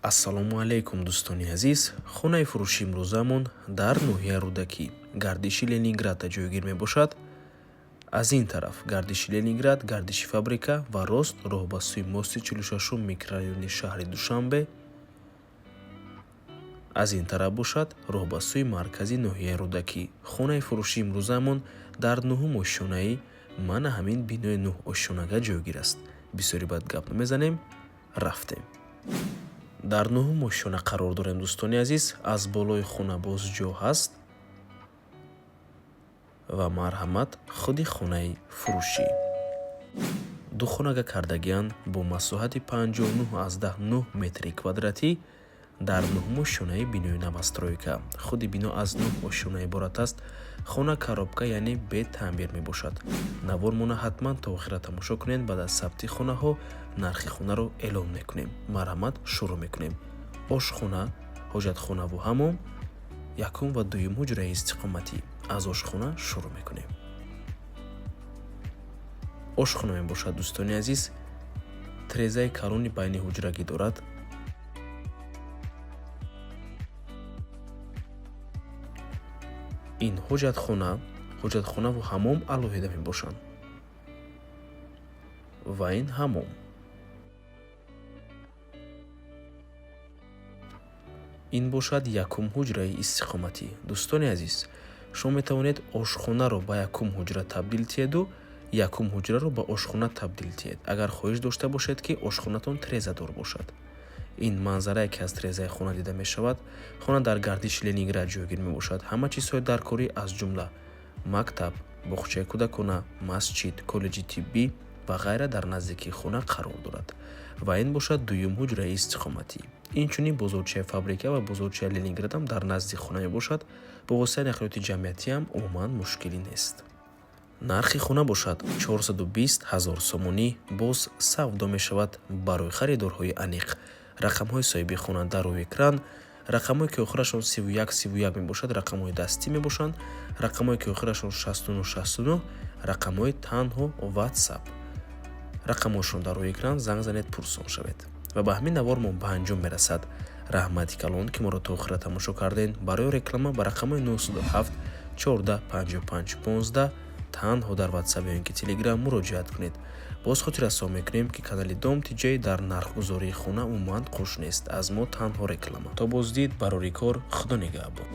Ассалому алайкум, дӯстони азиз. Хонаи фурӯши имрӯзаамон дар ноҳияи Рӯдакӣ, гардиши Ленинградда ҷойгир мебошад. Аз ин тараф гардиши Ленинград, гардиши фабрика ва рост роҳ ба сӯи мости 46-ум микрорайони шаҳри Душанбе. Аз ин тараф бошад роҳ ба сӯи маркази ноҳияи Рӯдакӣ. Хонаи фурӯши имрӯзаамон дар нуҳум ошёнаи мана ҳамин бинои нуҳ ошёнага ҷойгир аст. Бисёри бад гап намезанем, рафтем. Дар нуҳум ошёна қарор дорем, дӯстони азиз. Аз болои хона боз ҷо ҳаст ва марҳамат, худи хонаи фурӯшӣ. Ду хонага кардагианд бо масоҳати 59,9 метри квадратӣ дар нуҳум ошёнаи бинои новостройка. Худи бино аз нуҳ ошёна иборат аст. Хона коробка, яъне бетаъмир мебошад. Навормона ҳатман то охира тамошо кунед. Баъд аз сабти хонаҳо нархи хонаро эълон мекунем. Марҳамат, шурӯъ мекунем. Ошхона, ҳоҷатхонаву ҳамом, якум ва дуюм ҳуҷраи истиқоматӣ. Аз ошхона шурӯъ мекунем. Ошхона мебошад, дӯстони азиз. Трезаи калони байни ҳуҷрагӣ дорад. Ин ҳоҷатхона, ҳоҷатхонаву ҳамом алоҳида мебошанд. Ва ин ҳамом. Ин бошад якум ҳуҷраи истиқоматӣ. Дӯстони азиз, шумо метавонед ошхонаро ба якум ҳуҷра табдил диҳеду якум ҳуҷраро ба ошхона табдил диҳед, агар хоҳиш дошта бошед, ки ошхонатон трезадор бошад. Ин манзарае, ки аз трезаи хона дида мешавад. Хона дар гардиши Ленинград ҷойгир мебошад. Ҳама чизҳои даркорӣ, аз ҷумла мактаб, боғчаи кӯдакона, масҷид, коллеҷи тиббӣ ва ғайра дар наздикии хона қарор дорад. Ва ин бошад дуюм ҳуҷраи истиқоматӣ. Инчунин бозорчаи фабрика ва бозорчаи Ленинградам дар назди хона мебошад. Бо воситаи нақлиёти ҷамъиятиам умуман мушкилӣ нест. Нархи хона бошад 420 ҳазор сомонӣ, боз савдо мешавад. Барои харидорҳои аниқ рақамҳои соҳиби хона дар рӯи экран. Рақамҳое, ки охирашон 31 31 мебошад, рақамҳои дастӣ мебошанд. Рақамҳое, ки охирашон 69 69, рақамҳои танҳо WhatsApp. Рақамҳошон дар рӯи экран, занг занед, пурсон шавед. Ва ба ҳамин навормон ба анҷом мерасад. Раҳмати калон, ки моро то охира тамошо кардем. Барои реклама ба рақамҳои 907 14 55 15 танҳо дар WhatsApp ё ин ки Telegram муроҷиат кунед. Боз хотиррасон мекунем, ки канали Дом Тиҷай дар нархгузории хона умуман қуш нест. Аз мо танҳо реклама. То боздид, барори кор, Худо нигаҳбон.